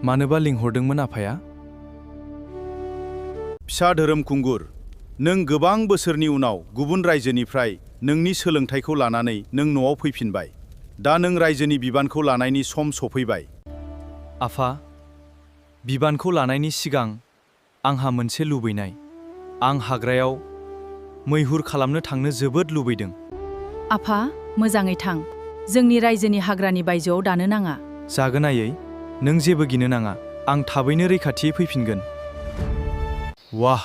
मानोबा लिंहरदोंमोन आफाया? फिसा धोरोम खुंगुर, नों गोबां बोसोरनि उनाव गुबुन रायजोनिफ्राय नोंनि सोलोंथाइखौ लानानै नों न'आव फैफिनबाय। दा नों रायजोनि बिबानखौ लानायनि सम सफैबाय। आफा, बिबानखौ लानायनि सिगां आंहा मोनसे लुबैनाय। आं हाग्रायाव मैहुर खालामनो थांनो जोबोद लुबैदों। आफा, मोजाङै थां। जोंनि रायजोनि हाग्रानि बायजोआव दानो नाङा। जागोन आयै, नों जेबो गिनो नाङा। आं थाबैनो रैखाथियै फैफिनगोन। वाह,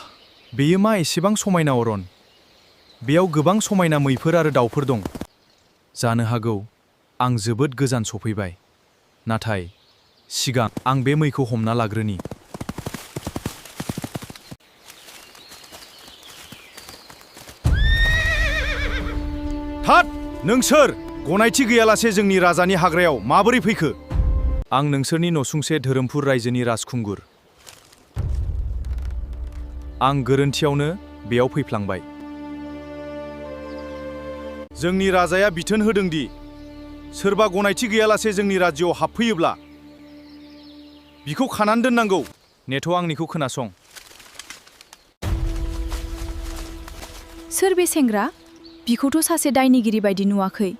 बेयो मा एसेबां समायना अरन! बेयाव गोबां समायना मैफोर आरो दाउफोर दं। जानो हागौ आं जोबोद गोजान सफैबाय। नाथाय सिगां आं बे मैखौ हमना लाग्रोनि। थाद! नों सोर? गनायथि गैयालासे जोंनि राजानि हाग्रायाव माबोरै फैखो? आं नोंसोरनि नसुंसे धोरोमपुर रायजोनि राजखुंगुर। आं गोरोन्थियावनो बेयाव फैफ्लांबाय। जोंनि राजाया बिथोन होदों दि सोरबा गनायथि गैयालासे जोंनि रायजोआव हाबफैयोब्ला बिखौ खानानै दोननांगौ। नेथ' आंनिखौ खोनासं। सोर बे सेंग्रा? बिखौथ' सासे दायनिगिरि बायदि नुवाखै।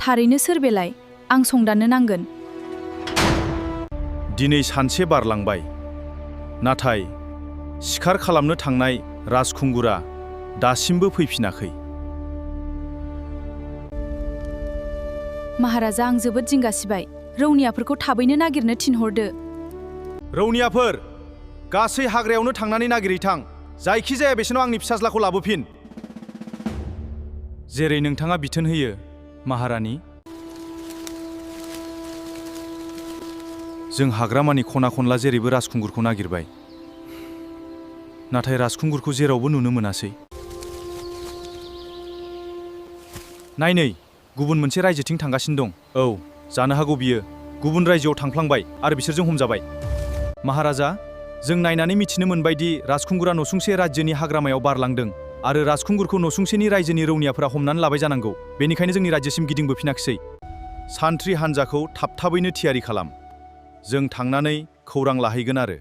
थारैनो सोर बेलाय? आं संदाननो नांगोन। दिनै सानसे बारलांबाय, नाथाय सिखार खालामनो थांनाय राजखुंगुरा दासिमबो फैफिनाखै। महाराजा, आं जोबोद जिंगासिबाय। रौनियाफोरखौ थाबैनो नागिरनो थिनहरदो। रौनियाफोर, गासै हाग्रायावनो थांनानै नागिरहैथां। जायखिजाया बेसेनाव आंनि फिसाज्लाखौ लाबोफिन। जेरै नोंथाङा बिथोन होयो, महारानी। जों हाग्रामानि खना खनला जेरैबो राजखुंगुरखौ नागिरबाय, नाथाय राजखुंगुरखौ जेरावबो नुनो मोनासै। नायनै, गुबुन मोनसे रायजोथिं थांगासिनो दं। औ, जानो हागौ बियो गुबुन रायजोआव थांफ्लांबाय आरो बिसोरजों हमजाबाय। महाराजा, जों नायनानै मिथिनो मोनबाय दि राजखुंगुरा नसुंसे रायजोनि हाग्रामायाव बारलांदों आरो राजखुंगुरखौ नसुंसेनि रायजोनि रौनियाफोरा हमनानै लाबाय जानांगौ। बेनिखायनो जोंनि रायजोसिम गिदिंबोफिनाखिसै। सान्थ्रि हान्जाखौ थाब-थाबैनो थियारि खालाम। जों थांनानै खौरां लाहैगोन आरो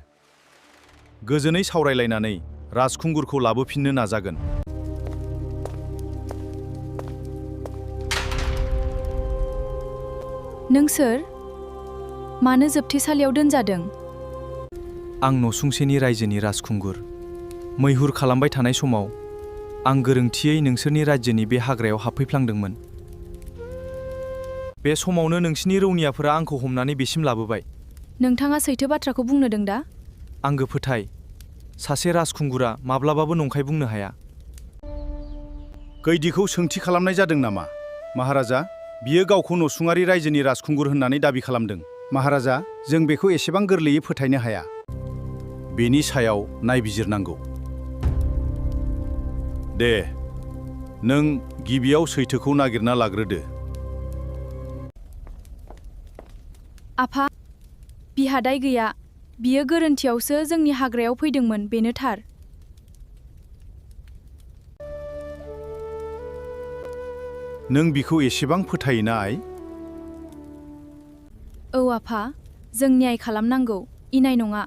गोजोनै सावरायलायनानै राजखुंगुरखौ लाबोफिननो नाजागोन। नों सोर? मानो जोबथेसालियाव दोनजादों? आं नसुंसेनि रायजोनि राजखुंगुर। मैहुर खालामबाय थानाय समाव आं गोरोन्थियै नोंसोरनि रायजोनि बे हाग्रायाव हाबफैफ्लांदोंमोन। बे समावनो नोंसिनि रौनियाफोरा आंखौ हमनानै बेसिम लाबोबाय। नोंथाङा सैथो बाथ्राखौ बुंनोदों दा? आंगो फोथाय, सासे राजखुंगुरा माब्लाबाबो नंखाय बुंनो हाया। कैदिखौ सोंथि खालामनाय जादों नामा? महाराजा, बियो गावखौ नसुङारि रायजोनि राजखुंगुर होननानै दाबि खालामदों। महाराजा, जों बेखौ एसेबां गोरलैयै फोथायनो हाया। बेनि सायाव नायबिजिरनांगौ। दे, नों गिबियाव सैथोखौ नागिरना लाग्रोदो। आफा, बिहा दाय गैया। बियो गोरोन्थियावसो जोंनि हाग्रायाव फैदोंमोन, बेनो थार। नों बिखौ एसेबां फोथायोना आइ? औ आफा, जों न्याय खालामनांगौ, इनाय नङा।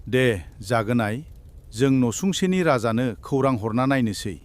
दे, जागोन आइ। जों नसुंसेनि राजानो खौरां हरना नायनोसै।